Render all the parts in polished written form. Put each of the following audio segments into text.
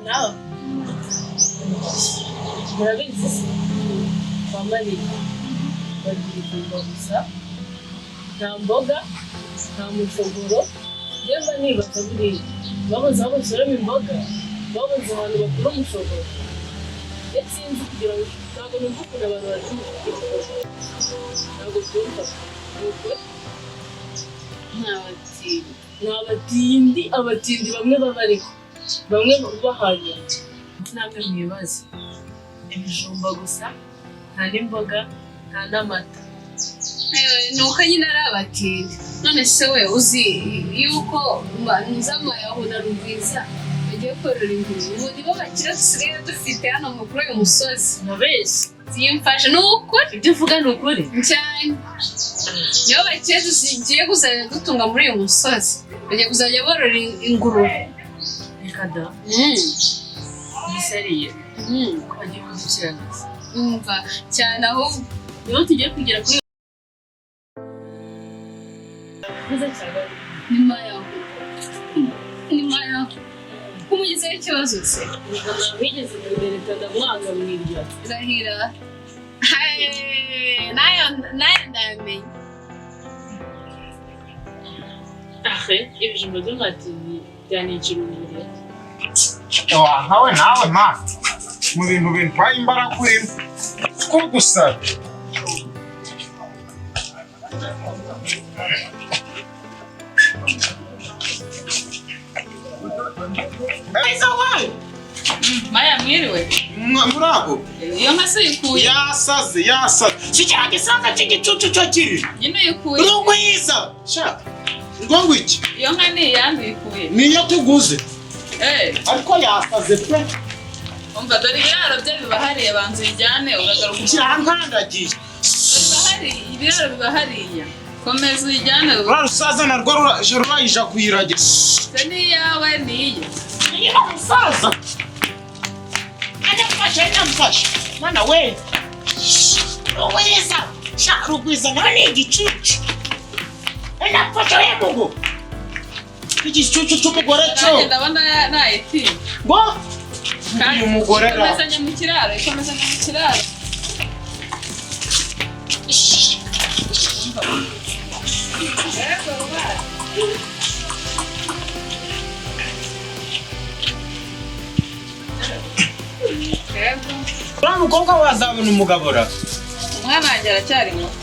Nawe murabizi se, kwa Mariya barya ibijumba gusa, nta mboga, nta mushogoro. Njye nibaza, buriya babuze aho basoroma imboga, babuze ahantu bakura umushogoro? Ndetse sinzi kugira ngo, ntabwo numva ukuntu abantu barya umushogoro, ntabwo byumva, ni ukuri. Nta batindi. Ni abatindi, abatindi bamwe baba, ariko bamwe bahanyura. Namwe mwibaze, ibijumba gusa, nta n'imboga, nta n'amata. Ni uko nyine ari abatindi. None se we uzi yuko Nzamayahu na Rugwiza bagiye korora ingurube? Ubu nibo bakire dusigaye dufite hano kuri uyu musozi. Mubeshyi. Ziyimfashe, ni ukuri. Ibyo uvuga ni ukuri? Cyane, nibo bakire tugiye kuzajya dutunga muri uyu musozi. Bagiye kuzajya borora ingurube. Reka da! Bisariye ko bagiye kudukiraniriza. Umva, cyane ahubwo. Niho tugiye kugera kuri neza cyane. Ni Mayahu, ni Mayahu. Kumugezaho ikibazo se? Wigeze kubereka, ndamwanga mwirya. Rahira. Hey, nayo nayo ndayamenye. Ahe, ibijumba by'amatini byanicira umubiri. Nkawe nawe ma mu bintu bintwaye imbaraga urimo ko gusaba. Eza we! Maya, mwiriwe. Muraho. Iyo nka se uyikuye? Yasaze, yasaze. Si cya gisaza cy'igicucu cyo kiri Nyine uyikuye? Rugwiza sha, ngo ngwiki? Iyo nka ni iyande, uyikuye? Niyo tuguze. Eh, ariko yasaze pe. Umva, dore ibiraro bye biba hariya, banza uyijyane uragaruka. Kirankandagiye. Dore biba hariya, ibiraro biba hariya. Komeza uyijyane. Ruriya rusaza narwo rurayija kuyiragira. Se ni iyawe, ni iye? Niba musaza anamfasha, anamfasha mwana we. Rugwiza sha, Rugwiza nawe ni igicucu, anamfasha we. Mugu igicucu cy'umugore cyo. Nanjye ndabona nayitinya. Ngo uyu mugore ra. Ikomezanya mu kiraro, ikomezanya mu kiraro. Yego, rubaye. Yego. Uriya mukobwa wazabona umugabo ra? Umwana wanjye aracyari muto.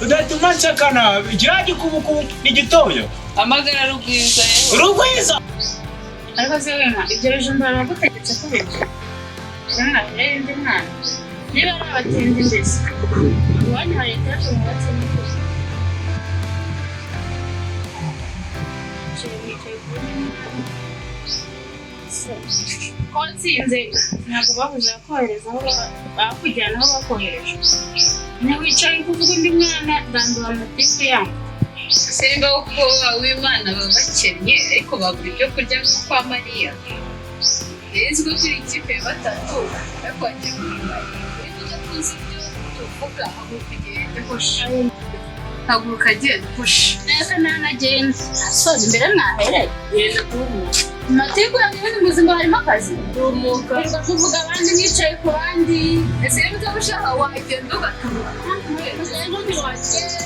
Udatuma nseka nabi. Kiriya gikubukubu ni gitoya. Amagara Rugwiza yewe. Rugwiza. Ariko se wema, ibyo bijumba baragutegetse ko birya? Umwana undi mwana, niba ari abatindi mbese, iwanyu hari etaje mubatse n'ikuzo? Wicaye ku wundi mwana se, ko watsinze ntabwo babuze kohereza aho bakujyana, aho bakohereje. Ntiwicaye kuvuga undi mwana, dandura amatiku yanyu. Simba ko w'Imana baba bakennye, ariko babura ibyo kurya nko kwa Mariya. Rizwi kuri ikipe ya batatu, ariko wagiye muri Mariya. Niba udakunze ibyo tuvuga, haguruka ugende, hoshi. Haguruka agenda, hoshi. Neza, ntanagenda soza imbere mwahereye. Genda tumuka. Amatiku yanyu ni muzima, harimo akazi. Tumuka. Wirirwa kuvuga abandi, mwicaye ku bandi. Ese niba utabushaka wagenda ugaturuka. Rero ntiwagenda.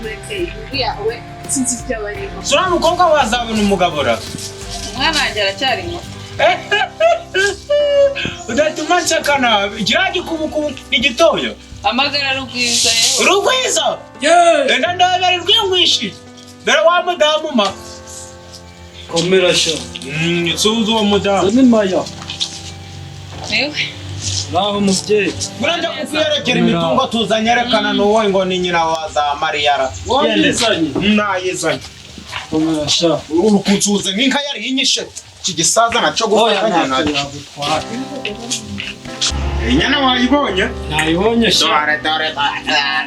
Mureke inkuru yawe, sinzi ibyo abarimo. Uriya mukobwa wazabona umugabo ra? Umwana wanjye aracyari muto. Udatuma nseka nabi. Kiriya gikubukubu ni gitoya. Amagara Rugwiza yewe. Rugwiza, enda ndabera rwingwishi, dore wa mudamu ma. Komera sha. Suhuza uwo mudamu. Ni Maya. Niwe. Naho mubyeyi. Burajya kukwerekera imitungo tuzanye, erekana n'uwo ngo ni nyina wa za Mariyara. Wayizanye? Nayizanye. Komera sha. Uri kunsuhuza nk'inka yari inyishe. Iki gisaza naco Oya, gufatanya ntacyo nacyo. yagutwara. Inyana wayibonye? Nayibonye sha. Dore, dore, dore.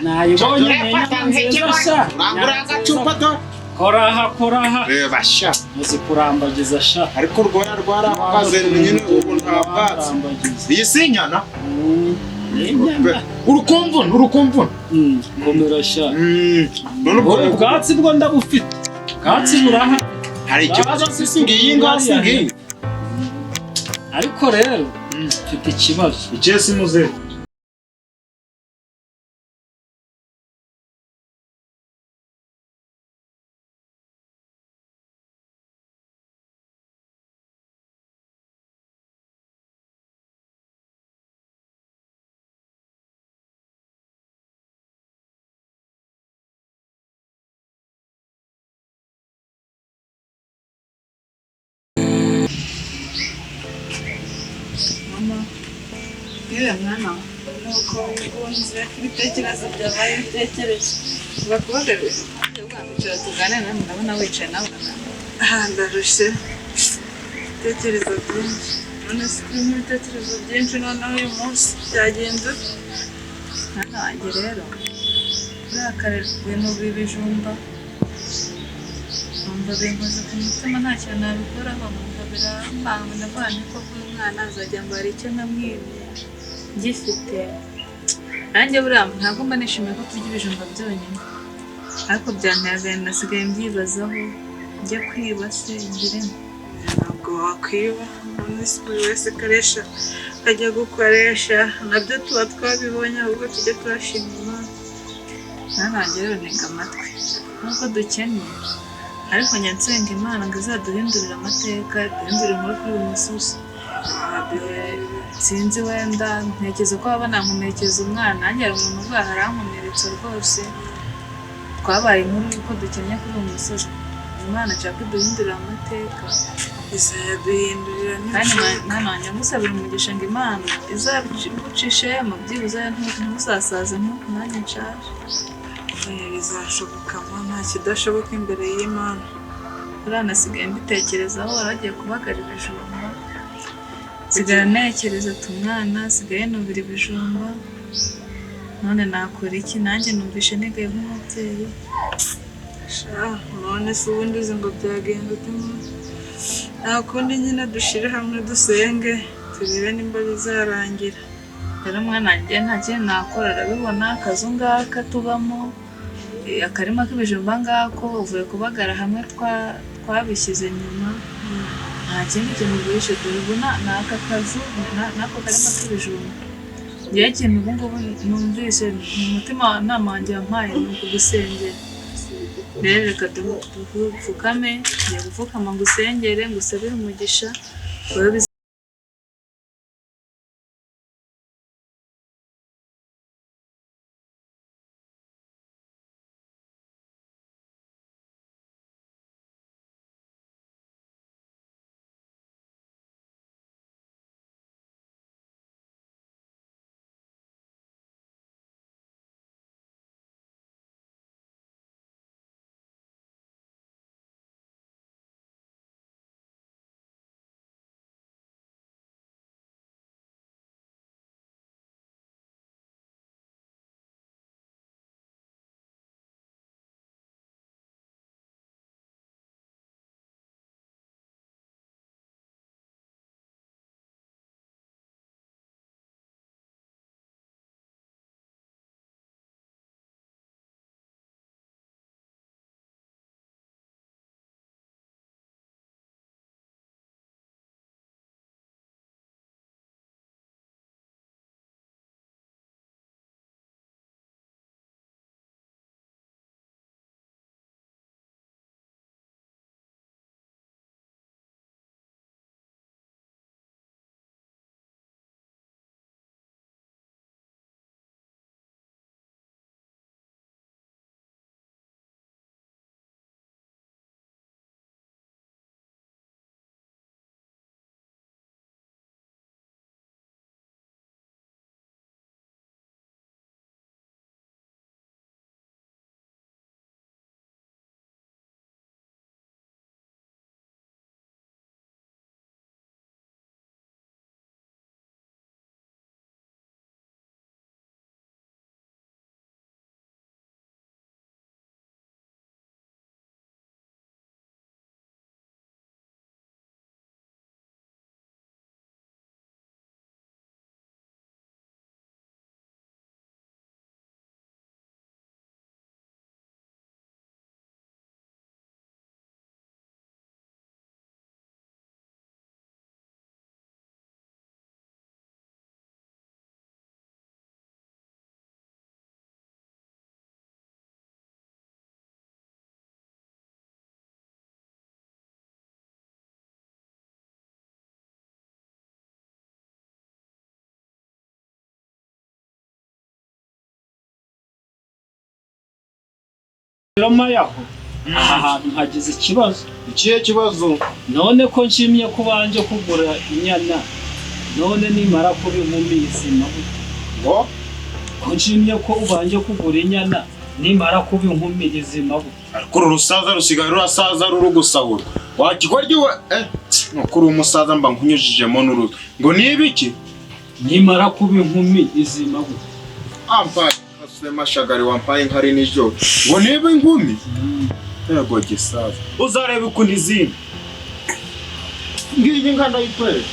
Nayibonye, ni inyana nziza sha. Urangura agacupa, dore. Koraha, koraha. Reba sha. Muzi kurambagiza sha. Ariko urwoya rwarahagaze nyine, ubu nta bwatsi. Kurambagiza. Iyi si inyana. Ni inyana. Urukumvuna, urukumvuna. Komera sha. None ubwo Ubu bwatsi bwo ndabufite. Bwatsi burahari. Hari ikibazo si ngiyi ngaho si ngiyi. Ariko rero mfite ikibazo. Ikihe si muzehe? Mama, yewe mwana we, nuko wigunze ibitekerezo byabaye ibitekerezo. Bakubagarire, icara tuganire nawe, ndabona wicaye nawe uraganira. Aha ndarushye, ibitekerezo byinshi. None se urimo ibitekerezo byinshi noneho uyu munsi byagenze ute? Mwana wanjye rero, buriya kare ibintu ibijumba numva binkoze ku mutima, nta kintu nabikoraho, numva birambanga, ndavuga nti koko uyu mwana azajya ngo hari icyo namwimye ngifite. Nanjye buriya ntabwo mba nishimiye ko turya ibijumba byonyine, ariko byanteye agahinda, nasigaye mbyibazaho, njye kwiba se ngire nte? Ntabwo wakwiba, none se buri wese akoresha ajya gukoresha, nabyo tuba twabibonye, ahubwo tujye turashima Imana. Mwana wanjye rero ntega amatwi, nubwo dukennye ariko njya nsenga Imana ngo izaduhindurire amateka, iduhindurire inkuru kuri uyu musozi. Sinzi wenda ntekereza ko baba banankomerekeza umwana, nanjye hari umuntu uvuga arankomeretsa rwose, twabaye inkuru y'uko dukennye kuri uyu musozi. Imana nshaka iduhindurire amateka, izayaduhindurira kandi nibishoboka. mwana wanjye ngusabira umugisha ngo Imana izagucishemo byibuze ntuzasaze nk'uku nanjye nshaje. Oya, bizashoboka ma, nta kidashoboka imbere y'Imana. Buriya nasigaye mbitekerezaho, wari wagiye kubagara ibijumba, nsigara ntekereza ati umwana asigaye nubira ibijumba, none nakora iki? Nanjye numvishe nigaye nk'umubyeyi. Sha, none se ubundi uzi ngo byagenze ute ma? Nta kundi nyine, dushyire hamwe dusenge turebe nimba bizarangira. Rero mwana wanjye nta kindi nakora, arabibona akazu ngaka tubamo, akarima k'ibijumba ngako, uvuye kubagara hamwe twabishyize nyuma, nta kindi kintu ugurisha, dore ubu ni aka kazu n'ako karima k'ibijumba. Ngewe ikintu ubu ngubu numvise mu mutima nama wanjye wampaye ni ukugusengera. Rero reka dupfukame, ngiye gupfukama ngusengere, ngusabire umugisha, wowe Rero mayaho aha hantu hagize ikibazo. Ikihe kibazo? None ko nshimye ko ubanje kugura inyana, none nimara kuba inkumi izima gute? Ngo? Ko nshimye ko ubanje kugura inyana, nimara kuba inkumi izima gute? Ariko uru rusaza rusigaye rurasaza ruri gusahura wakigoryi we. Nuko uri umusaza mba nkunyujijemo n'uruto ngo niba iki? Nimara kuba inkumi izima gute? Ampaye mashagari wampaye nkari nijoro ngo niba inkumi. Yego gisaza, uzareba ukuntu izindi ngiyi nka ndayikwereka.